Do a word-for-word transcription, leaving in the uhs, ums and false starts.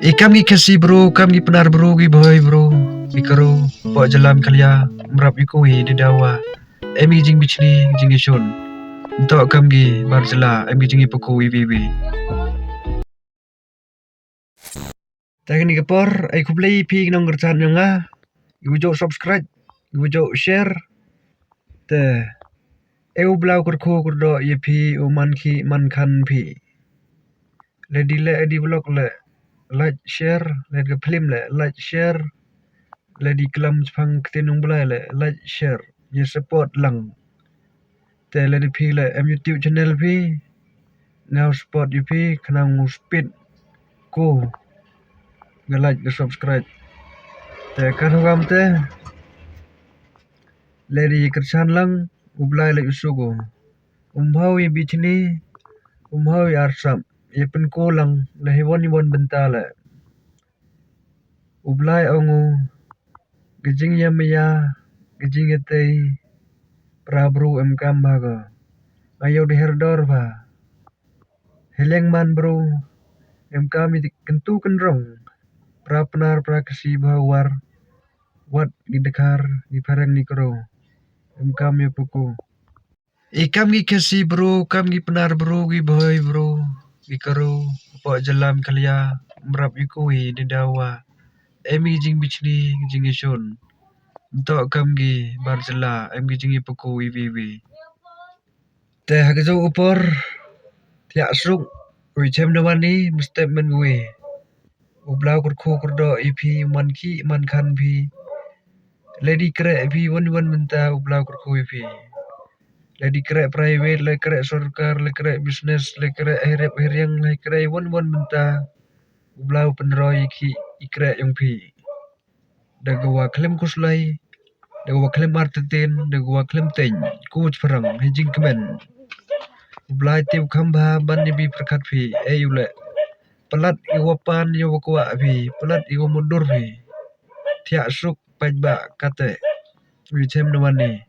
I kam ki Khasi bru, kam ki Pnar bru, ki Bhoi bru, ki Garo, pok jylla Meghalaya, mrap ïa ku hi da dawa. Em ki jingbichni, jingïashun. Ntok kam ki bar jylla, em ki jingïapaku iwi iwi. Te kane ka por, ai khublei ïa phi ki nongkyrchan jong nga. Ïa u jok subscribe, ïa u jok share. Te, e u bla u kyrkhu kyrdoh ïa phi u man khih man khan phi. Lada dei leh dei vlog leh like share, lada ka film leh like share, lada dei klam shaphang ktien u Blai leh like share, ïa support lang. Te lada phi leh em YouTube channel phi, nga u support ïa phi khnang u speed ko nga like nga subscribe. Te kan hukam te lada ïa kyrchan lang u Blai leh u suk u. Um hau ïa bichni, um hau ïa arsap, ïa pynku lang, la hi wan ïa wan bynta leh. U Blai ong u, ka jingïamaya, ka jingïatei, pra bru em kam bha ka. Nga ïoh da her dor bha. Hyleng man bru, em kam ïa kyntu kynrong, pra Pnar, pra Khasi bha war, wat ki Dkhar, ki Phareng ni Garo, em kam ïa paku. I kam ki Khasi bru, kam ki Pnar bru, ki Bhoi bru, ki Garo, pok jylla Meghalaya, mrap ïa ku hi da dawa. Em ki jingbichni, jingïashun. Ntok kam ki bar jylla, em ki jingïapaku iwi iwi. Te ha ka jong u por, thiah suk, u chem na wan ni, mstep men wi. U bla u kyrkhu kyrdoh ïa phi, man khih man khan phi. Lada dei kreh phi wan wan bynta u bla u kyrkhu ïa phi. Lada dei kreh private, lada kreh sorkar, lada kreh business, lada kreh hirip hiriang, lada kreh wan wan bynta u bla u pynroi ïa khih ïa kreh jong phi. Da ka wa khlem khuslai, da ka wa khlem artatien, da ka wa khlem teng, ku chphrang, ha jingkmen. U Blai te u kham bha ban ïa bi pyrkhat phi, ei u leh. Palat ïa wa pan ïa wa kwah phi, palat ïa wa mudur phi. Thiah suk paidbah kate. Wi chem na wan ni.